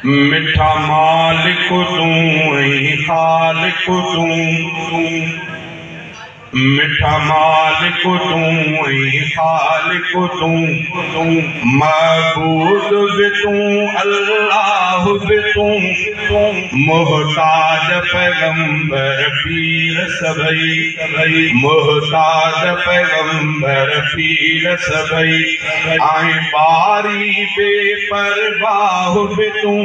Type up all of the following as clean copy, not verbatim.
मिठा मालिक तूं ऐं ख़ालिक तूं, मिठा मालिक तूं ऐं ख़ालिक तूं, महबूद बि तूं अल्लाह बि तूं, मोहताज पैगंबर पीर सभई, मोहताज पैगंबर पीर सभई, ऐं बारी बेपरवाह बि तूं,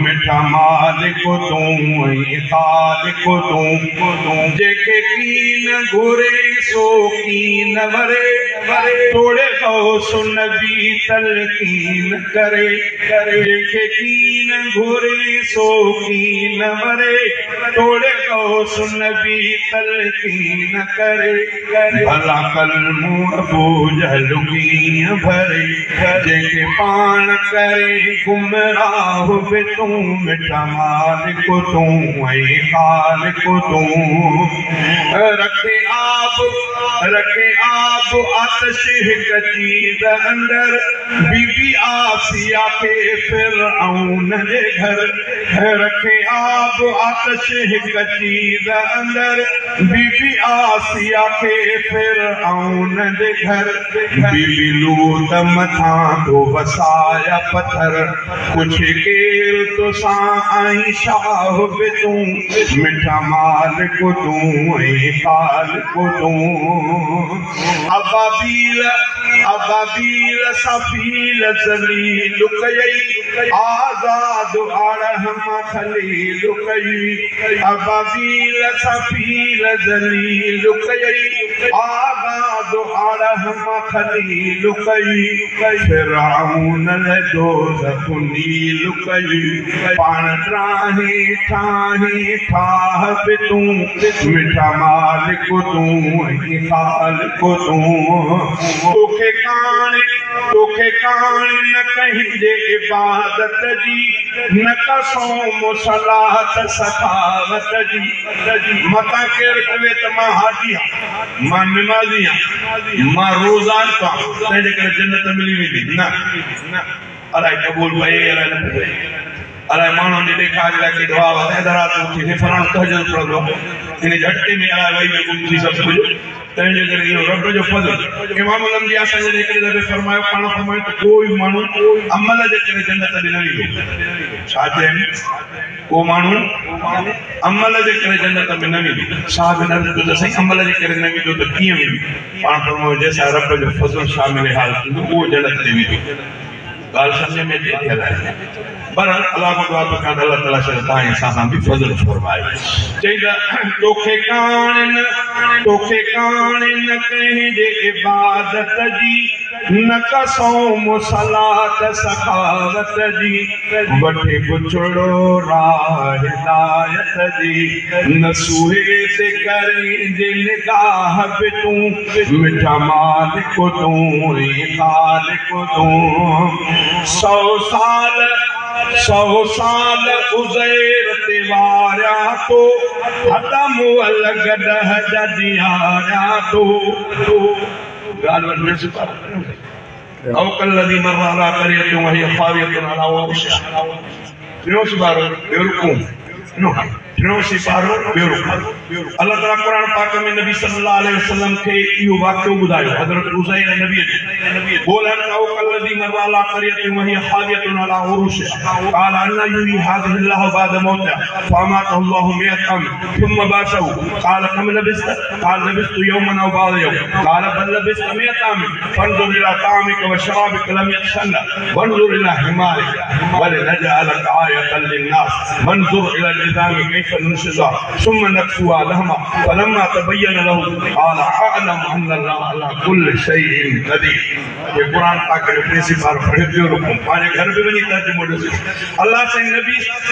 मिठा मालिक तूं ऐं ख़ालिक तूं, जेके कीन घुरे सो कीन वरे, तोड़े गौस नबी तलकीन करे, जेके कीन घुरे सो कीन वरे, तोड़े गौस नबी तलकीन करे, भला कलमो अबू जहल कीअं भरे, जेके पाण करे गुमराह बि तूं, मिठा मालिक तूं ऐं ख़ालिक तूं, रखे आब आतश हिक चीज़ अंदर, बीबी आसिया खे फिरऔन जे घर, रखे आब आतश हिक चीज़ अंदर, बीबी आसिया खे फिरऔन जे घर, बीबी लूत मथां तो वसाया पत्थर, कुछ केर तोसां ऐं शाह बि तूं, मिठा मालिक तूं ऐं ख़ालिक तूं, अबाबील अबाबील सफील ज़लील कयई, आज़ाद आड़ह मां ख़लील कयई, अबाबील सफील ज़लील कयई, आज़ाद आड़ह मां ख़लील कयई, फिरऔन दोज़ख नील कयई, पाण ठाहे ठाहे ठाह बि तूं, मिठा मालिक तूं ऐं ख़ालिक तूं, तोखे कान न कंहिंजे इबादत जी, न का सौम सलात सखावत जी, मतां केरु चवे त मां हाजी आहियां, मां निमाज़ी आहियां, मां रोज़ा आहियां, तंहिंजे करे जन्नत मिली वेंदी। न अलाए क़बूल पए अलाए न पए, अलाए माण्हुनि जे ॾेखार जे लाइ के दुआ राति उथी फलाणो तहज्जुद पढ़ंदो आहे, हिन झटके में अलाए वही में गुम थी सभु कुझु, तंहिंजे करे इहो रब जो फज़ल। इमाम उल-अंबिया साईं जॾहिं हिकिड़े दफ़े फरमायो, पाण फरमायो त कोई माण्हू अमल जे करे जन्नत ॾे न वेंदो। छा चयनि? को माण्हू अमल जे करे जन्नत में न वेंदो। साहब अर्ज़ु कयो त साईं अमल जे करे न वेंदो त कीअं वेंदो? पाण फरमायो जंहिंसां रब जो फज़ल शामिल हाल थींदो उहो जन्नत ॾे वेंदो। ॻाल्हि सम्झ में अचे थी अलाए? पर अलाह खां दुआ थो कयां त अलाह ताला शायदि तव्हां असां सां बि फज़ल फरमाए। चई त तोखे कान न कंहिंजे इबादत जी, न का सौम सलात सखावत जी, वठे बुछड़ो राह हिदायत जी, न सूहे ते करे जे निगाह बि तूं, मिठा मालिक तूं ऐं ख़ालिक तूं, 100 साल उज़ैर ते वारिया तो, हदम अलॻ ॾह जा ॾियारिया तो। ॻाल्हि वठि औ कल्लज़ी मर्र अला क़र्यतिन वहिय ख़ावियतुन अला उरूशिहा। टियों सिपारो ॿियो रुकू, टियों सिपारो ॿियो रुकू। अलाह ताला क़ुरान पाक में नबी सल्लल्लाहु अलैहि वसल्लम खे इहो वाक़ियो ॿुधायो हज़रत उज़ैर नबी जो। ॿोलनि औ कल्लज़ी मर्र अला क़र्यतिन वहिय ख़ावियतुन अला उरूशिहा क़ाल अन्ना युहयी हाज़िहि अल्लाहु बअद मौतिहा फ़अमातहु अल्लाहु मिअत आम थुम्मा बअसहु क़ाल कम लबिस्त क़ाल लबिस्तु यौमन अव बअद यौम क़ाल बल लबिस्त मिअत आम फंज़ुर इला तआमिक व शराबिक लम यतसन्ना वंज़ुर इला हिमारिक वलिनजअलक आयतन लिन्नास वंज़ुर इला अल-इज़ाम कैफ़ नुनशिज़ुहा सुम्मा नक्सुहा लहमा फलम्मा तबय्यन लहु क़ाल अअलमु अन्न अल्लाह अला कुल्लि शैइन क़दीर। ये क़ुरान पाक जो टे सिपारो पढ़ियो पियो रुको, पंहिंजे घर बि वञी तर्जुमो ॾिसो। अलाह साईं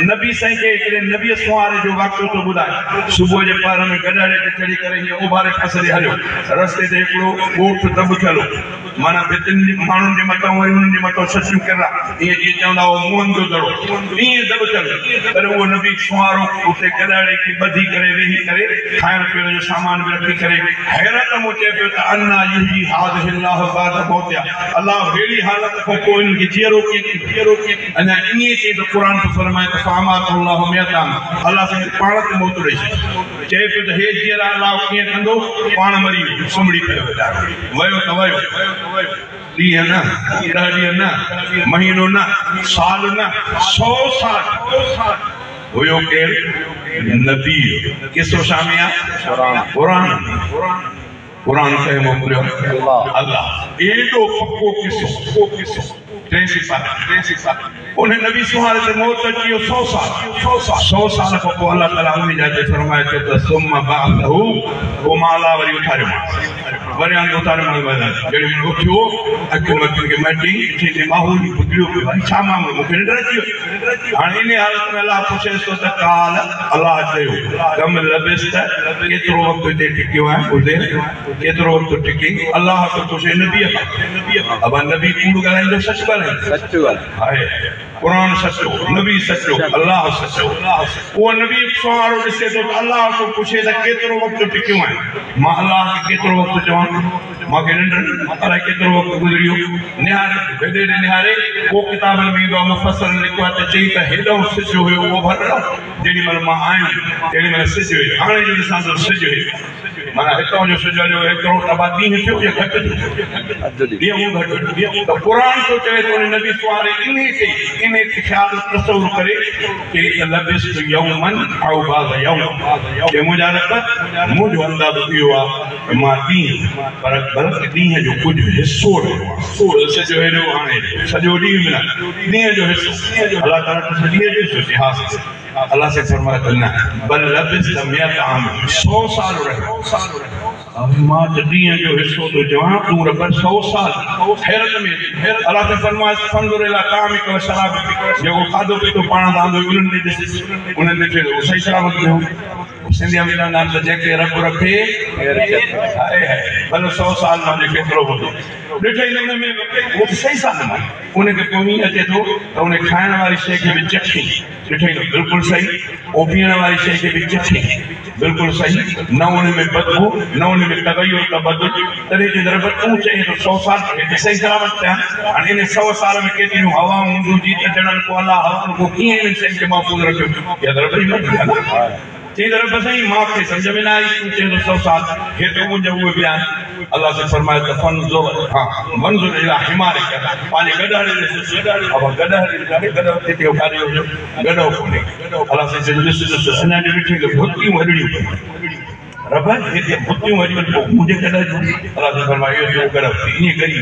नबी साईं खे हिकिड़े नबीअ सुहारे जो वाक़ियो थो ॿुधाए। सुबुह जे पहर में गॾाड़े ते चढ़ी करे हीअं उभारे पासे ॾे हलियो, रस्ते ते हिकिड़ो ॻोठ दब थियल हो, माना भितियुनि माण्हुनि जे मथां वरी उन्हनि जे मथां सचियूं किरा, ईअं जीअं चवंदा हुआ मोहन जो दड़ो, ईअं दब थियल। तॾहिं उहो नबी सुहारो उते اتي گڏهڙي کي ٻڌي ڪري ويهي ڪري کائڻ پيئڻ جو سامان به رکي ڪري حيرت مون چئي پيو ته انيٰ يحيي هذه الله بعد موتها الله ههڙي حالت کان پوء انهن کي جيئرو ڪيئن ڪندو؟ اڃا ائين چئي ته قرآن ٿو فرمائي ته فاماته الله مئة عام الله سائين پاڻ تي موت ڏئي ڇڏيو. چئي پيو ته هي جيئرا الله ڪيئن ڪندو؟ پاڻ مري ويو، سنبڙي پيو ويچارو. ويو ته ويو. ڏينهن نه، 10 ڏينهن نه، مهينو نه، سال نه، 100 سال هيو ڪير؟ نبي. قصو ڇا ۾ آ؟ قرآن ۾. قرآن ڪنهن موڪليو؟ الله. ايڏو پڪو قصو. ٽئين سيپاري. ان نبي سهاري تي موت اچي ويو 100 سال. 100 سال کان پوء الله تعاليٰ انهي جاء تي فرمائي ٿو ته ثم بعثه پوء مان الله وري اٿاريومانس. وري آندو اٿاريومانس جڏهن هن اٿيو اکين وکين کي مهٽي ڏٺي ته ماحول ئي بدليو پيو آهي ڇا معاملو مون کي ننڊ اچي وئي. هاڻي انهي حالت ۾ الله پڇيس ٿو ته قال الله چيو ڪم لبثت ڪيترو وقت هتي ٽڪيو آهين عزير ڪيترو وقت ٽڪين الله ٿو پڇي نبيء کان ابا نبي ڪوڙ ڳالهائيندو سچ ڳالهائيندو آهي قرآن سچو نبي سچو الله سچو اهو نبي سونهارو ڏسي ٿو ته الله ٿو پڇي ته ڪيترو وقت ٽڪيو آهين مان الله کي ڪيترو وقت چوان مان کي ننڊ الائي ڪيترو وقت گذري ويو نهاري هيڏي هيڏي نهاري پوء ڪتابن ۾ ايندو آهي مفسرن لکيو آهي ته چئي ته هيڏانهن سج هيو اوڀر ڏانهن جيڏي مهل مان آيم تيڏي مهل سج هيو هاڻي جو ڏسان ٿو سج هيو معنيٰ هتان جو سج هليو هيترو ته بعد ڏينهن ٿيو يا گهٽ ٿيو ڏينهن گهٽ ته قرآن ٿو چوي ته ان نبي سواري انهي تي انهي تي خيال تصور ڪري چئي ته لبثت يوما او بعض يوم چئي منهنجا رب منهنجو اندازو اهو آهي ته مان ڏينهن پر بلڪ ڏينهن جو ڪجهه حصو رهيو آهيان. سج هيڏو هاڻي سڄو ڏينهن به نه، ڏينهن جو حصو. الله تعاليٰ ته ڏينهن جو حصو چئي ها سائين. الله سائين فرمايو ته نه بل لبثت مئة عام 100 سال رهيو. مان ته ڏينهن جو حصو ٿو چوان تون رب 100 سال. حيرت ۾ اچي الله سائين فرمايس فانظر الي طعامک و شرابک جيڪو کاڌو پيتو پاڻ سان آندو انهن ڏي ڏس. انهن ڏٺو ته اهو صحيح سلامت پيو هو. سنڌيء ۾ چوندا آهن ته جنهن کي رب رکي هائي هائي ڀلو 100 سال نه هجي ڪيترو به هجي ڏٺئي ته ان ۾ اهو ته صحيح سالم آهي ان کي پوء ائين اچي ٿو ته ان کائڻ واري شيء کي به چکي ڏٺئي ته بلڪل صحيح اهو پيئڻ واري شيء کي به چکي بلڪل صحيح نه ان ۾ بدبو نه ان ۾ تغير تبدل تڏهن چئي ته رب تون چئين ٿو 100 سال پر هتي صحيح سلامت پيا آهن هاڻي ان 100 سال ۾ ڪيتريون هوائون هونديون جيت جڻن ڪو الله هوائن ڪو ڪيئن انهن شين کي محفوظ رکيو اها ته رب جي مرضي آهي نه چئي ته رب سائين مان کي سمجهه ۾ نه آئي تون چئين ٿو 100 سال هي ته منهنجا اهي پيا آهن الله سائين فرمايو ته فانظر ها وانظر الي حمارک پنهنجي گڏهه ڏي ڏس ابا گڏهه ڏي ڏس گڏهه ڪٿي هو ڪاڏي ويو گڏهه ڪونهي الله سائين چيو ڏس ڏس اڃا جو ڏٺئي ته ڀتيون هڏڙيون پيون رب هي ته ڀتيون هڏيون پوء منهنجي گڏهه جو الله سائين فرمايو اهو تنهنجو گڏهه ائين ڳري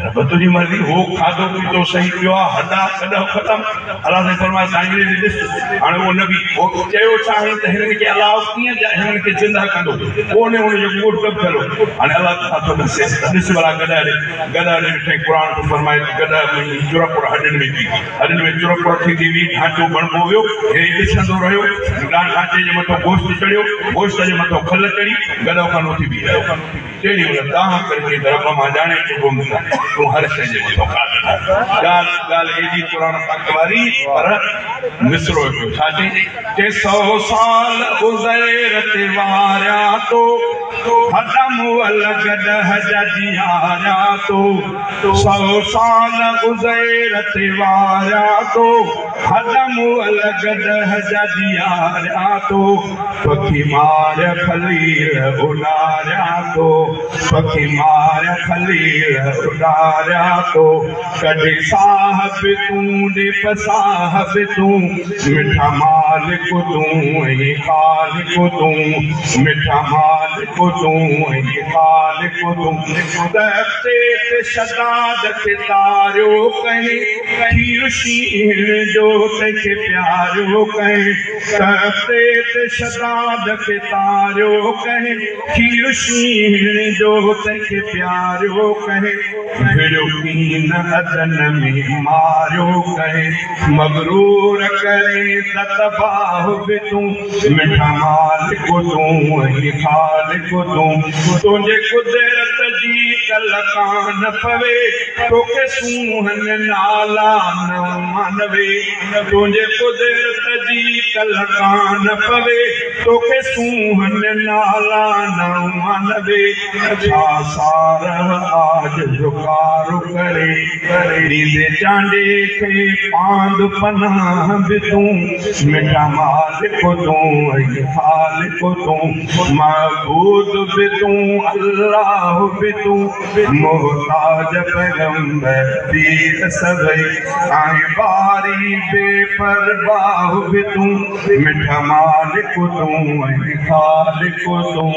رب تنهنجي مرضي، هو کاڌو پيتو صحيح پيو آ، هڏا گڏهه ختم. الله سائين فرمايو سائين جي ڏس هاڻي اهو نبي هو چيو ڇا هين ته هنن کي الله ڪيئن هنن کي زنده ڪندو ڪو نه هن جو ڳوٺ ڪب ٿيل هو هاڻي الله تعاليٰ ٿو ڏسيس ته ڏس ڀلا گڏهه ڏي گڏهه ڏي ڏٺائين قرآن ٿو فرمائي ته گڏهه ۾ چرپر هڏين ۾ ٿي هڏين ۾ چرپر ٿيندي وئي ڍانچو بڻبو ويو هي ڏسندو رهيو ڍانچي جي مٿو گوشت چڙهيو گوشت جي مٿو کل چڙهي گڏهه کان اٿي بيهي رهيو. تهڙي هن دانهن ڪري چئي ته رب مان ڄاڻي چڪو هوم ته تون هر شيء جي مٿان قادر آهين. ڳالهه ڳالهه ايڏي قرآن پاڪ واري پر مصرعو هڪڙو ڇا چئي؟ چئي 100 سال عزير تي واريا تو هڏا مئل گڏهه جا جياريا تو 100 سال عزير تي واريا تو هڏا مئل گڏهه جا جياريا تو پکي مار خليل اڏاريا تو پکي مار خليل اڏاريا تو ڪڍي ساهه به تون ڏي پساهه به تون مٺا مالڪ تون ۽ خالق تون مٺا مالڪ تون ۽ خالق تون تختي تي شداد کي تاريو ڪنهن کير شينهن جو تنهن کي پياريو ڪنهن تختي تي شداد کي تاريو ڪنهن کير شينهن جو تنهن کي پياريو ڪنهن وڙهيو ڪين عدن ۾ ماريو ڪنهن مغرور ڪرين ته تباهه به تون مٺا مالڪ تون ۽ خالق تون تنهنجي قدرت جي ڪل ڪانه پوي، توکي سونهن نالا 99. تنهنجي قدرت جي ڪل ڪانه پوي، توکي سونهن نالا 99. ڇا سار آج ذڪار ڪري، ڏيندي چانڊي کي پاند پناهه به تون. مٺا مالڪ تون ۽ خالق تون، معبود به تون، الله به تون. محتاج پيغمبر پير سڀئي ۽ باري بي پرواهه به تون. مٺا مالڪ تون ۽ خالق تون.